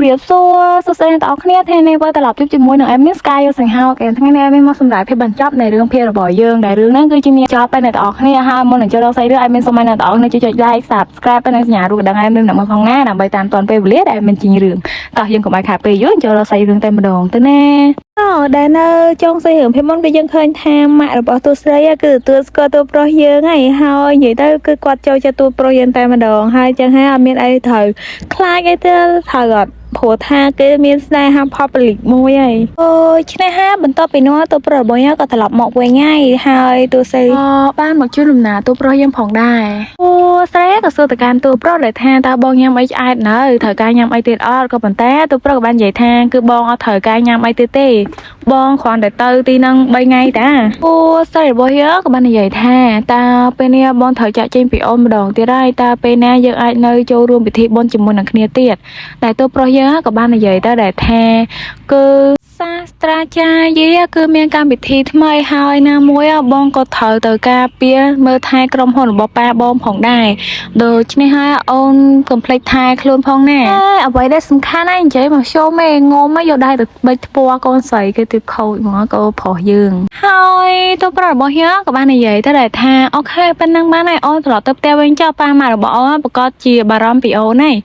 រាបសួរសួស្តីអ្នកទាំងអស់គ្នាថ្ងៃនេះវិលត្រឡប់ជួបជាមួយនឹង Admin Sky យកសង្ហាកែថ្ងៃនេះ Admin មកសម្រាប់ភាពបញ្ចប់នៃរឿងភាគរបស់យើងដែលរឿងហ្នឹងគឺជាមានចប់ទៅអ្នកទាំងអស់គ្នាហើយមុននឹងចូលដល់សាច់រឿង Admin សូមឲ្យអ្នកទាំងអស់គ្នាជួយចុច like subscribe ទៅនឹងសញ្ញារូបកណ្ដឹង Admin ម្នាក់មួយផងណាដើម្បីតាមទាន់ពេលវេលាដែល Admin ជិញរឿងតោះយើងកុំឲ្យខាតពេលយូរចូលដល់សាច់រឿងតែម្ដងទៅណា អូដែលនៅចុងសេរឿងភាគមុនគឺយើងឃើញថាម៉ាក់របស់តួស្រីគឺទទួលស្គាល់តួប្រុសយើងហើយហើយនិយាយទៅគឺគាត់ចូលចិត្តតួប្រុសយើងតែម្ដងហើយចឹងហើយអត់មានអីត្រូវខ្លាចអីទេត្រូវអត់ព្រោះថាគេមានស្នេហា public មួយហើយអូយឆ្នេះហាបន្ទាប់ពីនោះតួប្រុសរបស់យើងក៏ត្រឡប់មកវិញហើយហើយតួស្រី ក៏បានមកជួយដំណើរតួប្រុសយើងផងដែរអូស្រីក៏សួរទៅកាន់តួប្រុសដែលថាតើបងញ៉ាំអីឆ្អែតនៅត្រូវការញ៉ាំអីទៀតអត់ក៏ប៉ុន្តែតួប្រុសក៏បាននិយាយថាគឺបងអត់ត្រូវការញ៉ាំអីទៀតទេបងគ្រាន់តែទៅទីហ្នឹង3ថ្ងៃតាអូស្រីរបស់យើងក៏បាននិយាយថាតើពេលនេះបងត្រូវចាក់ចេញពីអូនម្ដងទៀតហើយតើពេលណាយើងអាចនៅចូលរួមពិធីបុណ្យជាមួយនឹងគ្នាទៀតតែតួប្រុសយើងក៏បាននិយាយទៅដែលថាគឺសាស្ត្រាចារ្យយាគឺមានកម្មវិធីថ្មីហើយណាមួយបងក៏ត្រូវទៅការពារមើលថែក្រុមហ៊ុនរបស់ប៉ាបងផងដែរដូច្នេះហើយអូនកុំភ្លេចថែខ្លួនផងណាអេអ្វីដែលសំខាន់ហើយនិយាយមកជុំឯងងំយកដៃទៅបិចថ្ពាល់កូនស្រីគេទៀតខូចហ្មងកូនប្រុសយើងហើយតួប្រុសរបស់យើងក៏បាននិយាយទៅដែរថាOK ប៉ុណ្ណឹងបានហើយអូនត្រឡប់ទៅផ្ទះវិញចុះប៉ាម៉ាក់របស់អូនប្រកាសជាបារម្ភពីអូនហើយ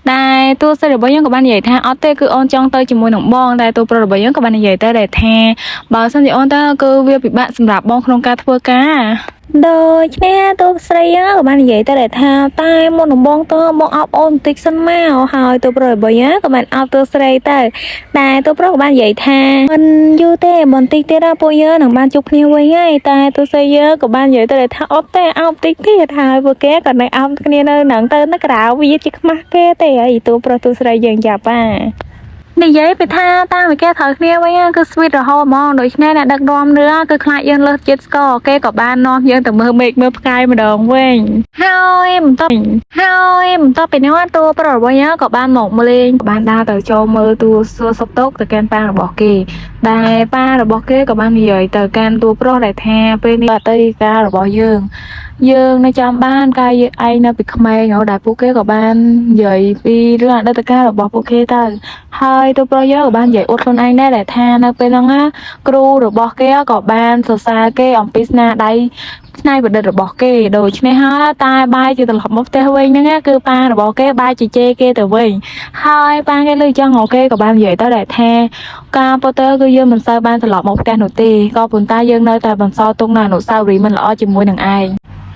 តែតួស្រីរបស់យើងក៏បាននិយាយថាអត់ទេគឺអូនចង់ទៅជាមួយនឹងបងតែតួប្រុសរបស់យើងក៏បាននិយាយទៅដែរថាបើសិនជាអូនទៅគឺវាពិបាកសម្រាប់បងក្នុងការធ្វើការ ដូច្នេះតួស្រីក៏បាននិយាយទៅដែរថាតែមុនដំបងទៅបងអបអូនបន្តិចសិនមកហើយតួប្រុសរបស់យើងក៏បានអបតួស្រីទៅតែតួប្រុសក៏បាននិយាយថាមិនយូរទេបន្តិចទៀតពួកយើងនឹងបានជួបគ្នាវិញហើយតែតួស្រីយើងក៏បាននិយាយទៅដែរថាអត់ទេអបតិចទៀតហើយពួកគេក៏នៅអបគ្នានៅនឹងទៅនៅក្រៅវាជាខ្មាស់គេទេហើយតួប្រុសតួស្រីយើងយ៉ាប់អា និយាយពីថាតាមវិគេត្រូវគ្នាវិញគឺ sweet រហូតហ្មងដូច្នេះអ្នកដឹកនាំរឿងគឺខ្លាចយើងលើសជាតិស្ករគេក៏បាននាំយើងទៅមើលមេឃមើលផ្កាយម្ដងវិញហើយបន្ទាប់ហើយបន្ទាប់ពីនោះតួប្រុសរបស់យើងក៏បានមកលេងបានដើរទៅចូលមើលតួសួរសុខទុក្ខទៅកាន់ប៉ារបស់គេដែលប៉ារបស់គេក៏បាននិយាយទៅកាន់តួប្រុសដែលថាពេលនេះអតីតកាលរបស់យើង យើងនៅចាំបានកាលយើងឯងនៅពីក្មេងហ៎ដែលពួកគេក៏បាននិយាយពីរឿងអតីតកាលរបស់ពួកគេទៅហើយតួប្រុសយើងក៏បាននិយាយអួតខ្លួនឯងដែរដែលថានៅពេលហ្នឹងណាគ្រូរបស់គេក៏បានសរសើរគេអំពីស្នាដៃច្នៃប្រឌិតរបស់គេដូច្នេះហើយតែបែរជាត្រឡប់មកផ្ទះវិញហ្នឹងណាគឺប៉ារបស់គេបែរជាជេរគេទៅវិញហើយប៉ាគេលើចឹងអូគេក៏បាននិយាយទៅដែលថាការពិតទៅគឺយើងមិនសូវបានត្រឡប់មកផ្ទះនោះទេក៏ប៉ុន្តែយើងនៅតែបន្សល់ទុកនូវអនុស្សាវរីយ៍មិនល្អជាមួយនឹងឯង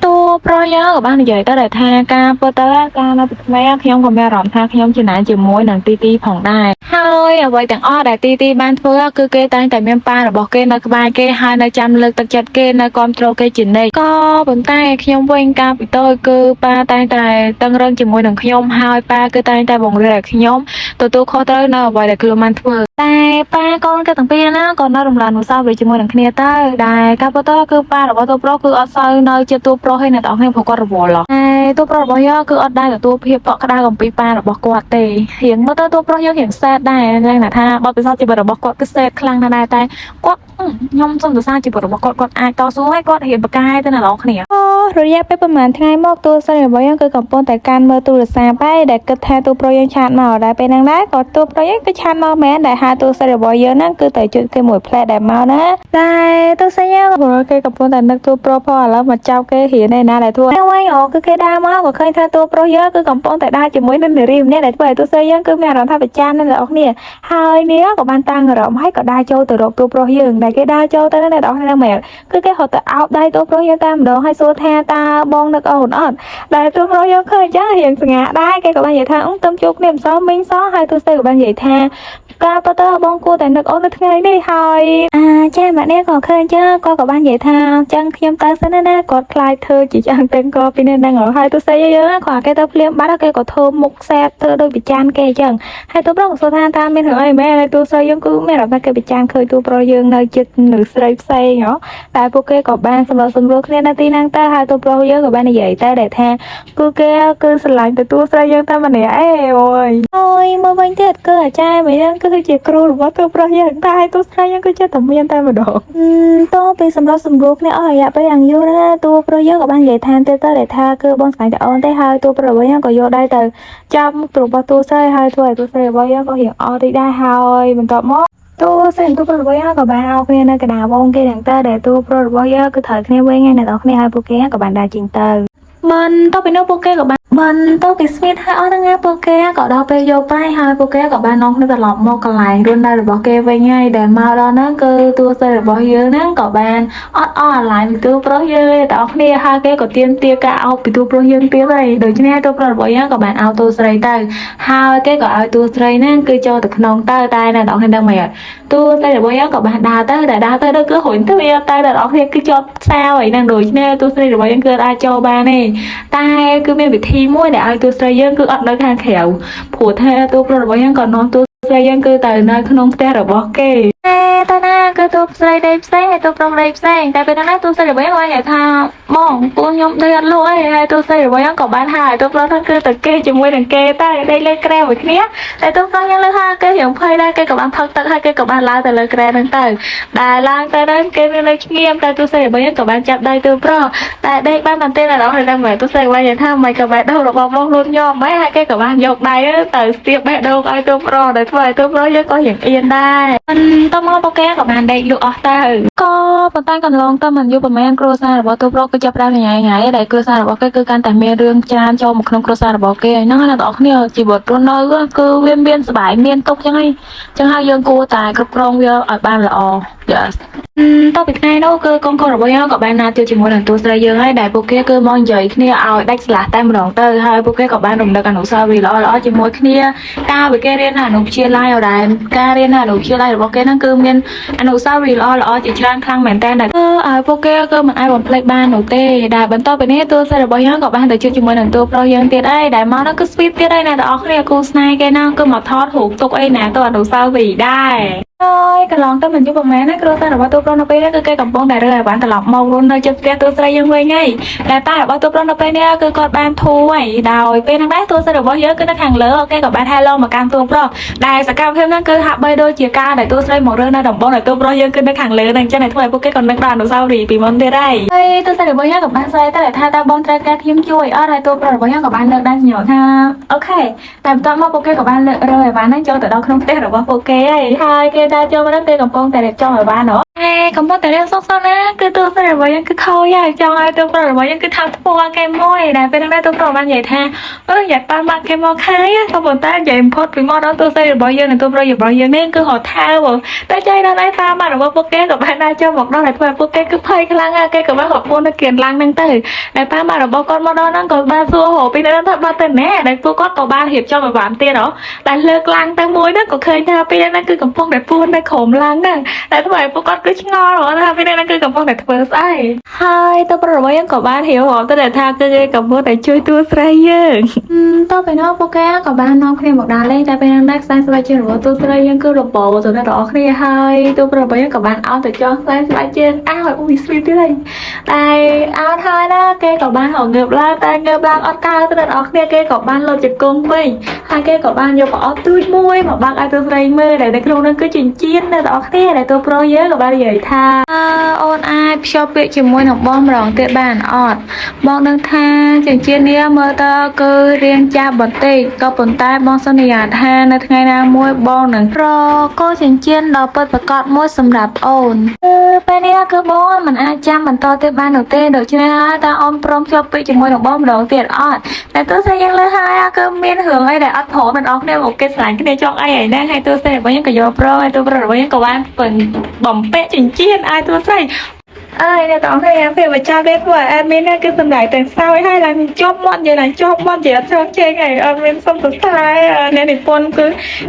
តួប្រុសយើងក៏បាននិយាយទៅដែលថាការពិតទៅការនៅពីក្មេងខ្ញុំក៏មានអារម្មណ៍ថាខ្ញុំជាណាជាមួយនឹងទីទីផងដែរហើយអ្វីទាំងអស់ដែលទីទីបានធ្វើគឺគេតែងតែមានប៉ារបស់គេនៅក្បែរគេហើយនៅចាំលើកទឹកចិត្តគេនៅគ្រប់គ្រងគេជានិច្ចក៏ប៉ុន្តែខ្ញុំវិញកាលពីតូចគឺប៉ាតែងតែតឹងរឹងជាមួយនឹងខ្ញុំហើយប៉ាគឺតែងតែបង្រៀនឲ្យខ្ញុំទទួលខុសត្រូវនៅអ្វីដែលខ្លួនបានធ្វើតែប៉ាកូនគេទាំងពីរណាក៏នៅរំលងអនុស្សាវរីយ៍ជាមួយនឹងគ្នាទៅដែលការពិតទៅគឺប៉ារបស់តួប្រុសគឺអត់សូវនៅជាតួប្រុសឯអ្នកទាំងអស់គ្នាព្រោះគាត់រវល់តែតួប្រុសរបស់យើងគឺអត់ដែលទទួលភាពកក់ក្ដៅអំពីប៉ារបស់គាត់ទេរៀងមើលទៅតួប្រុសយើងរៀង sad ដែរយ៉ាងណាថាបទពិសោធន៍ជីវិតរបស់គាត់គឺ sad ខ្លាំងណាស់ដែរតែគាត់ខ្ញុំសូមសរសើរជីវិតរបស់គាត់គាត់អាចតស៊ូហើយគាត់រៀនបកកែទៅអ្នកនរគ្នា អូរយៈពេលប្រហែលថ្ងៃមកតួស្រីរបស់យើងគឺកំពុងតែកាន់មើលទូរស័ព្ទហើយដែលគិតថាតួប្រុសយើង chat មកដែលពេលហ្នឹងដែរក៏តួប្រុសយើងគឺ chat មកមែនដែលហៅតួស្រីរបស់យើងហ្នឹងគឺតែជួយគេមួយផ្លែដែលមកណាតែតួស្រីយើងព្រោះគេកំពុងតែនឹកតួប្រុសផងឥឡូវមកចោលគេរៀនឯណាដែលធ្វើហ្នឹងវិញអូគឺគេដើរមកក៏ឃើញថាតួប្រុសយើងគឺកំពុងតែដើរជាមួយនឹងនារីម្នាក់ដែលធ្វើឲ្យតួស្រីយើងគឺមានអារម្មណ៍ថាប្រច័នណាស់អ្នកនរគ្នាហើយនេះក៏បានតាំងអារម្មណ៍ហើយក៏ដើរចូលទៅរកតួប្រុសយើងដែលគេដើរចូលទៅហ្នឹងអ្នកនរគ្នាហ្នឹងមែនគឺគេរត់ទៅអោបដៃតួប្រុសយើងតែម្ដងហើយសួរថាតើបងនឹកអូនអត់ដែលតួប្រុសយើងឃើញអញ្ចឹងរៀងសង្ហាដែរគេក៏បាននិយាយថាអឺទំជួបគ្នាមិនសមមីងសោះហើយតួស្រីក៏បាននិយាយថាការពិតទៅបងគួរតែនឹកអូននៅថ្ងៃនេះហើយអាចាម៉ាក់នេះក៏ឃើញចឹងគាត់ក៏បាននិយាយថាចឹងខ្ញុំទៅសិនណាគាត់ខ្លាចធ្វើជាចឹងទាំងក៏ពីនេះហ្នឹងហើយតួស្រីយើងគាត់គេទៅភ្លាមបាត់គេក៏ធ្វើមុខសែបធ្វើដូចវិចានគេចឹងហើយតួប្រុសក៏សួរថាតើមានរឿងអីមែនហើយតួស្រីយើងគឺមានអារម្មណ៍ថាគេវិចានឃើញតួប្រុសយើងនៅចិត្តនៅស្រីផ្សេងហ៎តែពួកគេក៏បានសម្របសម្រួលគ្នានៅទីហ្នឹងទៅហើយតួប្រុសយើងក៏បាននិយាយទៅដែលថាគឺគេគឺស្រឡាញ់ទៅតួស្រីយើងតែម្នាក់ឯងអូយអូយមកវិញទៀតគឺអាចារ្យមួយហ្នឹងគឺ គឺជាគ្រូរបស់តួប្រុសយើងតែតួស្រីយើងគឺចេះតែមានតែម្ដងតពីសម្រាប់សម្រួលគ្នាអស់រយៈពេលយ៉ាងយូរណាតួប្រុសយើងក៏បាននិយាយថែមទៀតទៅដែលថាគឺបងស្លាញ់តែអូនទេហើយតួប្រុសរបស់យើងក៏យកដៃទៅចាប់របស់តួស្រីហើយធ្វើឲ្យតួស្រីរបស់យើងក៏រៀងអស់តិចដែរហើយបន្ទាប់មកតួស្រីនិងតួប្រុសរបស់យើងក៏បានអោគ្នានៅកណ្ដាលវងគេទាំងទៅដែលតួប្រុសរបស់យើងគឺត្រូវគ្នាវិញហើយអ្នកនរគ្នាហើយពួកគេក៏បានដើរចេញទៅបន្ទាប់ពីនោះពួកគេក៏បានបន្ទាប់ពី sweet ហើយអស់ហ្នឹងហើយពួកគេក៏ដល់ពេលយកបាយហើយពួកគេក៏បាននាំគ្នាត្រឡប់មកកន្លែងរស់នៅរបស់គេវិញហើយដែលមកដល់ហ្នឹងគឺតួស្រីរបស់យើងហ្នឹងក៏បានអត់អស់អាឡ័យពីតួប្រុសយើងទេទាំងអស់គ្នាហើយគេក៏ទាមទារការអោបពីតួប្រុសយើងទៀតហើយដូច្នេះតួប្រុសរបស់យើងក៏បានអោបតួស្រីទៅហើយគេក៏ឲ្យតួស្រីហ្នឹងគឺចូលទៅក្នុងទៅតែអ្នកទាំងអស់គ្នាដឹងមិនអត់តួស្រីរបស់យើងក៏បានដើរទៅតែដើរទៅដល់គឺរុញទ្វារទៅអ្នកទាំងអស់គ្នាគឺជាប់សោអីហ្នឹងដូច្នេះតួស្រីរបស់យើងគឺអាចចូលបានទេតែគឺមានវិធីមួយដែលឲ្យតួស្រីយើងគឺអត់នៅខាងក្រៅព្រោះថាតួប្រុសរបស់យើងក៏នាំតួស្រីយើងគឺទៅនៅក្នុងផ្ទះរបស់គេតែតើណាគឺតួស្រីដេកផ្សេងហើយតួប្រុសដេកផ្សេងតែពេលហ្នឹងណាតួស្រីរបស់យើងបាននិយាយថាបងពួកខ្ញុំដេកអត់លក់ឯងហើយតួស្រីរបស់យើងក៏បានហើយតួប្រុសហ្នឹងគឺទៅគេជាមួយនឹងគេតែដេកលើគ្រែមួយគ្នាតែតួប្រុសយើងលើហើយគេរៀងភ័យដែរគេក៏បានផឹកទឹកហើយគេក៏បានឡើងទៅលើគ្រែហ្នឹងទៅដែលឡើងទៅហ្នឹងគេមាននៅឈ្ងៀមតែតួស្រីរបស់យើងក៏បានចាប់ដៃតួប្រុសតែដេកបានតែទេដល់ហើយដឹងមែនតួស្រីរបស់យើងថាមិនក៏បេះដូងរបស់បងខ្លួនខ្ញុំម៉េចហើយគេក៏បានយកដៃទៅស្ទាបបេះដូងឲ្យតួប្រុសដែលធ្វើឲ្យតួប្រុសយើងក៏រៀងអៀនដែរបន្ទាប់មកពួកគេក៏បានដេកលក់អស់ទៅក៏ប៉ុន្តែកន្លងទៅមិនយូរប្រហែលគ្រួសាររបស់តួប្រុសគឺចាប់ផ្ដើមញ៉ៃញ៉ៃដែលគ្រួសាររបស់គេគឺកាន់តែមានរឿងច្រើនចូលមកក្នុងគ្រួសាររបស់គេហើយហ្នឹងណាបងប្អូនគ្នាជីវិតរស់នៅគឺវាមានសុបាយមានទុក្ខចឹងហើយចឹងហើយយើងគួរតែគ្រប់គ្រងវាឲ្យបានល្អ Yes តទៅពីថ្ងៃនោះគឺកូនកូនរបស់យើងក៏បានណាត់ជួបជាមួយនឹងតួស្រីយើងហើយដែលពួកគេគឺមកនិយាយគ្នាឲ្យដាច់ស្រឡះតែម្ដងទៅហើយពួកគេក៏បានរំលឹកអនុស្សាវរីយ៍ល្អៗជាមួយគ្នាកាលពីគេរៀននៅអនុវិទ្យាល័យឲ្យដែរការរៀននៅអនុវិទ្យាល័យរបស់គេហ្នឹងគឺមានអនុស្សាវរីយ៍ល្អៗជាច្រើនខ្លាំងមែនតើដែលគឺឲ្យពួកគេគឺមិនអាចបំភ្លេចបាននោះទេដែលបន្ទាប់ពីនេះតួស្រីរបស់យើងក៏បានទៅជួបជាមួយនឹងតួប្រុសយើងទៀតហើយដែលមកនោះគឺ sweet ទៀតហើយអ្នកទាំងអស់គ្នាគូស្នេហ៍គេហ្នឹងគឺមកថតរូបទុកអីណាទៅអនុស្សាវរីយ៍ដែរហើយកន្លងទៅមិនយូរប្រហែលណាគ្រួសាររបស់តួប្រុសនៅពេលនេះគឺគេកំពុងតែរើឲ្យបានត្រឡប់មករស់នៅជិតផ្ទះតួស្រីយើងវិញហើយដែលប៉ារបស់តួប្រុសនៅពេលនេះគឺគាត់បានធូរហើយដោយពេលហ្នឹងដែរតួស្រីរបស់យើងគឺនៅខាងលើគេក៏បាន hello មកកាន់តួប្រុសដែលសកម្មភាពហ្នឹងគឺហាក់បីដូចជាការដែលតួស្រីមករើនៅតំបន់ដែលតួប្រុសយើងគឺនៅខាងលើហ្នឹងអញ្ចឹងតែធ្វើឲ្យពួកគេក៏នឹកដល់អនុស្សាវរីយ៍ពីមុនទៀតហើយហើយតួស្រីរបស់យើងក៏បានស្រែកទៅថាតើបងត្រូវការខ្ញុំជួយអត់ហើយតួប្រុសរបស់យើងក៏បានលើកដៃសញ្ញាថា OK តែបន្ទាប់មកពួកគេក៏បានលើករើអីវ៉ាន់ហ្នឹងចូលទៅដល់ក្នុងផ្ទះរបស់ពួកគេហើយហើយគេដើរចូលមកហ្នឹងគេកំពុងតែរៀបចំអីវ៉ាន់ហ៎ហេកំពុងតែរៀបសុកសុកណាគឺតួស្រីរបស់យើងគឺខូចហើយចង់ឲ្យតួប្រុសរបស់យើងគឺថាថ្ពាល់គេមួយដែលពេលហ្នឹងដែរតួប្រុសបាននិយាយថាអឺយ៉ាប៉ាម៉ាក់គេមកខាយក៏ប៉ុន្តែនិយាយបំផុតពីមកដល់តួស្រីរបស់យើងនិងតួប្រុសរបស់យើងនេះគឺរត់ថើបតែចៃដល់ឯប៉ាម៉ាក់របស់ពួកគេក៏បានដើរចូលមកដល់ហើយធ្វើឲ្យពួកគេគឺភ័យខ្លាំងហើយគេក៏បានរត់ពួននៅគៀនឡាំងហ្នឹងទៅដែលប៉ាម៉ាក់របស់គាត់មកដល់ហ្នឹងក៏បានសួររកពីហ្នឹងថាបាត់ទៅណាដែលពួកគាត់ក៏បានរៀបចំឲ្យបានទៀតហ៎ដែលលើកឡើងទៅមួយហ្នឹងក៏ឃើញថាពីហ្នឹងគឺកំពុងតែពួននៅក្រោមឡាំងហ្នឹងតែធ្វើឲ្យពួកគាត់គឺឆ្ងល់ហ្មងថាពីហ្នឹងគឺកំពុងតែធ្វើស្អីហើយទៅប្រុសរបស់យើងក៏បានរៀបរាប់ទៅដែលថាគឺគេកំពុងតែជួយតួស្រីយើងតទៅនោះពួកគេក៏បាននាំគ្នាមកដើរលេងតែពេលហ្នឹងដែរខ្សែស្បែកជើងរបស់តួស្រីយើងគឺរបបទៅដល់គ្នាហើយតួប្រុសរបស់យើងក៏បានអោនទៅចងខ្សែស្បែកជើងអោយអូយ sweet ទៀតហើយតែអោនហើយណាគេក៏បានរងើបឡើងតែងើបឡើងអត់កើតទៅដល់គ្នាគេក៏បានលុតជង្គង់វិញហើយគេក៏បានយកប្រអប់ទូចមួយមកបើកឲ្យតួស្រីមើលដែលនៅក្នុងនោះគឺចិញ្ចៀនអ្នកទាំងអស់គ្នាដែលតួប្រុសយើងក៏បាននិយាយថាអូនអាចភ្ជាប់ពាក្យជាមួយនឹងបងម្ដងទៀតបានអត់បងដឹងថាចិញ្ចៀននេះមើលទៅគឺរៀងចាស់បន្តិចក៏ប៉ុន្តែបងសន្យាថានៅថ្ងៃណាមួយបងនឹងប្រកោចិញ្ចៀនដ៏ពិតប្រាកដមួយសម្រាប់អូនគឺពេលនេះគឺបងមិនអាចចាំបន្តទៀតបាននោះទេដូច្នេះហើយតើអូនព្រមភ្ជាប់ពាក្យជាមួយនឹងបងម្ដងទៀតអត់តែទោះស្រីយើងលើហើយគឺមានរឿងអីដែលអត់ព្រមទាំងអស់គ្នាមកគេស្រឡាញ់គ្នាចង់អីហើយហ្នឹងហើយទោះស្រីរបស់យើងក៏យល់ព្រមហើយទោះប្រុសរបស់យើងក៏បានបំពាក់ចិញ្ចៀនឲ្យទោះស្រីអើយអ្នកទាំងអស់គ្នាពេលបញ្ចប់នេះធ្វើឲ្យ admin នេះគឺសម្ដែងទាំងសើចហើយឡើងជាប់មាត់និយាយឡើងជាប់មាត់និយាយអត់ឆ្លងជើងហើយ admin សុំសរសើរអ្នកនិពន្ធគឺ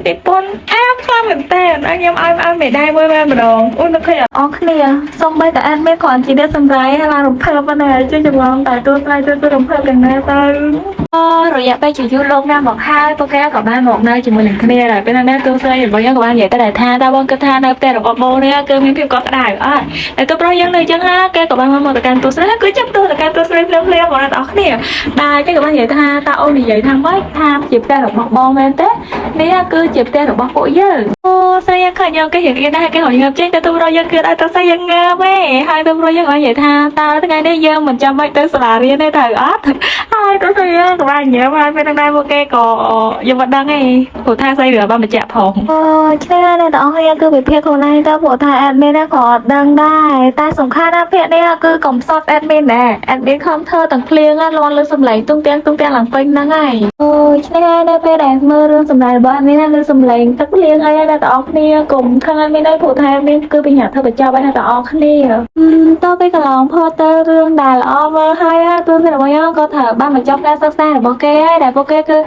និពន្ធអាបខ្លាំងមែនតើខ្ញុំឲ្យឲ្យមេដៃមួយមែនម្ដងអូននឹកឃើញអស់គ្នាសូម្បីតែ admin គ្រាន់ជាអ្នកសម្ដែងឡើងរំភើបប៉ុណ្ណាជួយច្រឡំតែទួស្រីទួរំភើបទាំងណាទៅ។ អូរយៈពេលជាយូរលោកណាស់មកហើយពួកគេក៏បានមកនៅជាមួយនឹងគ្នាដែរពេលហ្នឹងតួស្រីរបស់យើងក៏បាននិយាយទៅដែរថាតើបងគិតថានៅផ្ទះរបស់បងនេះគឺមានភាពកក់ក្ដៅអត់តែតួប្រុសយើងនៅអញ្ចឹងហាគេក៏បានមកទៅកាន់តួស្រីគឺចាប់តួទៅកាន់តួស្រីភ្លាមៗមកដល់អ្នកគ្នាដែរគេក៏បាននិយាយថាតើអូននិយាយថាម៉េចថាជាផ្ទះរបស់បងមែនទេនេះគឺជាផ្ទះរបស់ពួកយើងអូស្រីយើងឃើញយើងគេរៀងអៀនដែរគេហៅងើបចេញតែតួប្រុសយើងគឺអត់តួស្រីយើងងើបទេហើយតួប្រុសយើងក៏និយាយថាតើថ្ងៃនេះយើងមិនចាំបាច់ទៅសាលារៀនទេត្រូវអត់ហើយតួស្រីយើងក៏បានញើបហើយពេលហ្នឹងដែរពួកគេក៏យើងមិនដឹងទេព្រោះថាស្រីរឿងបានបញ្ជាក់ផងអូឆ្ងាយអ្នកទាំងអស់គ្នាគឺវិភាគខ្លួនឯងទៅព្រោះថា admin ក៏អត់ដឹងដែរតែសំខាន់ណាស់ភាគនេះគឺកំសត់ admin ដែរ admin ខំធ្វើទាំងភ្លៀងលាន់លើសំឡេងទុងទាំងទុងទាំងឡើងពេញហ្នឹងហើយអូឆ្ងាយនៅពេលដែលមើលរឿងសម្ដែងរបស់ admin ណាលើសំឡេងទឹកភ្លៀងអីអ្នកទាំងអស់គ្នាកុំខឹង admin ដែរព្រោះថា admin គឺបញ្ញាធ្វើបញ្ចប់ហើយអ្នកទាំងអស់គ្នាតទៅពេលកន្លងផុតទៅរឿងដែលល្អមើលហើយទូរស័ព្ទរបស់យើងក៏ត្រូវបានបញ្ចប់ការសិក្សារបស់គេហើយដែលពួកគេគឺ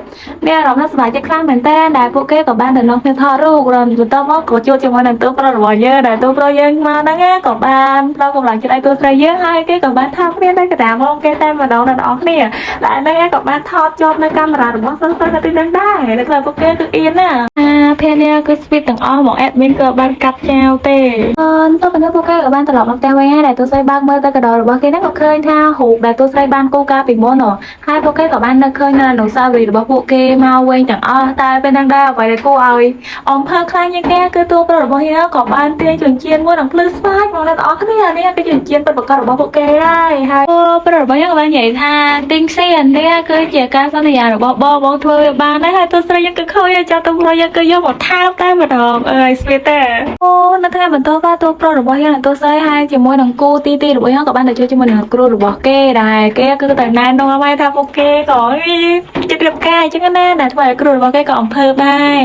មានអារម្មណ៍ថាសប្បាយចិត្តខ្លាំងមែនតើដែលពួកគេក៏បានទៅនាំគ្នាថតរូបរំបន្ទាប់មកក៏ជួបជាមួយនឹងទូប្រុសរបស់យើងដែលទូប្រុសយើងមកហ្នឹងក៏បានផ្ដល់កម្លាំងចិត្តឲ្យទូស្រីយើងហើយគេក៏បានថតគ្នានៅកណ្ដាលមកគេតែម្ដងដល់អ្នកគ្នាដែលហ្នឹងក៏បានថតជាប់នៅកាមេរ៉ារបស់សិស្សៗនៅទីហ្នឹងដែរនៅខ្លះពួកគេគឺអៀនណាអាភរិយាគឺ sweet ទាំងអស់មក admin ក៏បានកាត់ចោលទេអឺតោះប៉ុណ្ណឹងពួកគេក៏បានត្រឡប់មកផ្ទះវិញហើយដែលទូស្រីបើកមើលទៅកណ្ដុររបស់គេហ្នឹងក៏ឃើញថារូបដែលទូស្រីបានគូកាលពីមុនហើយពួកគេក៏បាននឹកឃើញនៅអនុស្សាវរីយ៍របស់ពួកគេមកវិញទាំងអស់តែពេលហ្នឹងដែរអ្វីដែលគួរឲ្យអំភើខ្លាំងជាងគេគឺតួប្រុសរបស់យើងក៏បានទាញចិញ្ចៀនមួយនឹងភ្លឺស្វាយមកអ្នកទាំងអស់គ្នានេះគឺចិញ្ចៀនពិតប្រាកដរបស់ពួកគេហើយហើយតួប្រុសរបស់យើងក៏បាននិយាយថាទិញស៊ីអានេះគឺជាការសន្យារបស់បងបងធ្វើវាបានដែរហើយតួស្រីយើងគឺខូចហើយចាប់តួប្រុសយើងគឺយកមកថើបតែម្ដងអើយស្វីតទេអូនៅថ្ងៃបន្ទាប់បាទតួប្រុសរបស់យើងនិងតួស្រីហើយជាមួយនឹងគូទីទីរបស់យើងក៏បានទៅជួបជាមួយនឹងគ្រូរបស់គេដែរគេគឺតែណែនាំឲ្យថាពួកគេក៏ចិត្តរៀបការអញ្ចឹងណាដែលធ្វើឲ្យគ្រូរបស់គេក៏អំភើបដែរ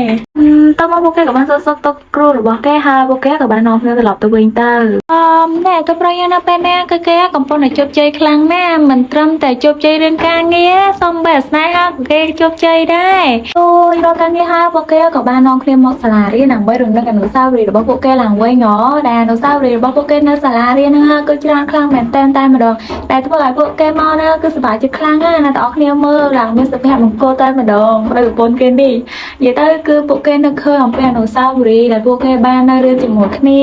តមកពួកគេក៏បានសួរសុខទុក្ខគ្រូរបស់គេហើយពួកគេក៏បាននាំគ្នាត្រឡប់ទៅវិញទៅអមណែតួប្រុសយើងនៅពេលនេះគឺគេកំពុងតែជោគជ័យខ្លាំងណាស់មិនត្រឹមតែជោគជ័យរឿងការងារសំបីស្នេហាក៏គេជោគជ័យដែរអូយដល់ការងារហើយពួកគេក៏បាននាំគ្នាមកសាលារៀនដើម្បីរំលឹកអនុស្សាវរីយ៍របស់ពួកគេឡើងវិញហ៎ដែលអនុស្សាវរីយ៍របស់ពួកគេនៅសាលារៀនហ្នឹងគឺច្រើនខ្លាំងមែនទែនតែម្ដងតែធ្វើឲ្យពួកគេមកណាគឺសប្បាយចិត្តខ្លាំងណាស់ណាទាំងអស់គ្នាមើលឡើងមានសុភមង្គលតែម្ដងប្តីប្រពន្ធគេនេះនិយាយទៅគឺពួកគេនឹកឃើញអំពីអនុស្សាវរីយ៍ដែលពួកគេបាននៅរៀនជាមួយគ្នា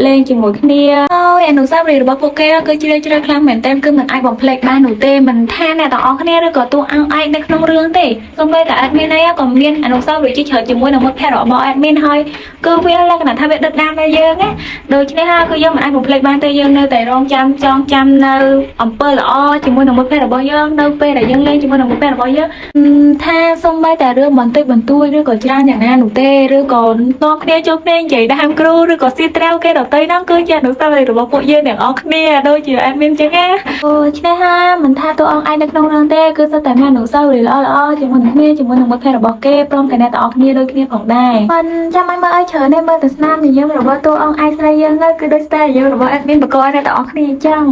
លេងជាមួយគ្នាហើយអនុស្សាវរីយ៍របស់ពួកគេគឺជ្រាលជ្រៅខ្លាំងមែនទែនគឺមិនអាចបំភ្លេចបាននោះទេមិនថាអ្នកទាំងអស់គ្នាឬក៏តួអង្គឯកនៅក្នុងរឿងទេសូម្បីតែ admin ឯងក៏មានអនុស្សាវរីយ៍ជាច្រើនជាមួយនឹងមិត្តភក្តិរបស់ admin ហើយគឺវាលក្ខណៈថាវាដិតដាមដល់យើងណាដូច្នេះហើយគឺយើងមិនអាចបំភ្លេចបានទេយើងនៅតែរងចាំចងចាំនៅអំពើល្អជាមួយនឹងមិត្តភក្តិរបស់យើងនៅពេលដែលយើងលេងជាមួយនឹងមិត្តភក្តិរបស់យើងថាសូម្បីតែរឿងបន្តិចបន្តួចឬក៏ច្រើនយ៉ាងណានោះទេឬក៏នាំគ្នាជួបគ្នានិយាយដើមគ្រូឬក៏ស៊ីត្រាវគេដតីហ្នឹងគឺជាអនុស្សាវរីយ៍របស់ពួកយើងទាំងអស់គ្នាដូចជា admin ចឹងណាអូឆ្នេះហាមិនថាតួអង្គឯងនៅក្នុងរឿងទេគឺសុទ្ធតែមានអនុស្សាវរីយ៍ល្អៗជាមួយនឹងគ្នាជាមួយនឹងមិត្តភក្តិរបស់គេព្រមទាំងអ្នកទាំងអស់គ្នាដូចគ្នាផងដែរមិនចាំឲ្យមើលឲ្យច្រើនទេមើលតែស្នាមញញឹមរបស់តួអង្គឯងស្រីយើងទៅគឺដូចស្ទាញញឹមរបស់ admin បកកអ្នកទាំងអស់គ្នាអញ្ចឹង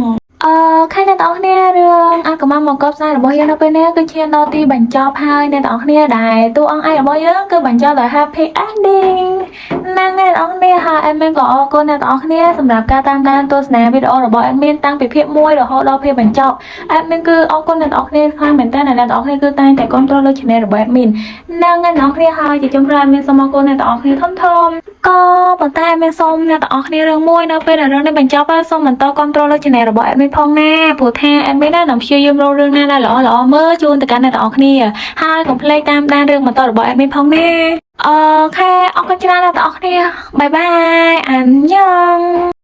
អឺខែអ្នកទាំងអស់គ្នារឿងអាកំមកកប់ស្នេហ៍របស់យើងនៅពេលនេះគឺឈានដល់ទីបញ្ចប់ហើយអ្នកទាំងអស់គ្នាដែលតួអង្គឯងរបស់យើងគឺបញ្ចប់ដោយ happy ending ហ្នឹងហើយអ្នកទាំងអស់គ្នាហើយ admin ក៏អរគុណអ្នកទាំងអស់គ្នាសម្រាប់ការតាមដានទស្សនាវីដេអូរបស់ admin តាំងពីភាគ1រហូតដល់ភាគបញ្ចប់ admin គឺអរគុណអ្នកទាំងអស់គ្នាខ្លាំងមែនតើអ្នកទាំងអស់គ្នាគឺតែងតែគាំទ្រលើ channel របស់ admin ហ្នឹងហើយអ្នកទាំងអស់គ្នាហើយជាចុងក្រោយ admin សូមអរគុណអ្នកទាំងអស់គ្នាធំធំក៏ប៉ុន្តែ admin សូមអ្នកទាំងអស់គ្នារឿងមួយនៅពេលដែលរឿងនេះបញ្ចប់ហើយសូមបន្តគាំទ្រលើ channel របស់ admin ផងណាព្រោះថា admin ណានឹងព្យាយាមរករឿងណាដែលល្អល្អមើលជូនទៅកាន់អ្នកទាំងអស់គ្នាហើយកុំភ្លេចតាមដានរឿងបន្តរបស់ admin ផងណាOK អរគុណច្រើនអ្នកទាំងអស់គ្នាbye bye អញ្ញង។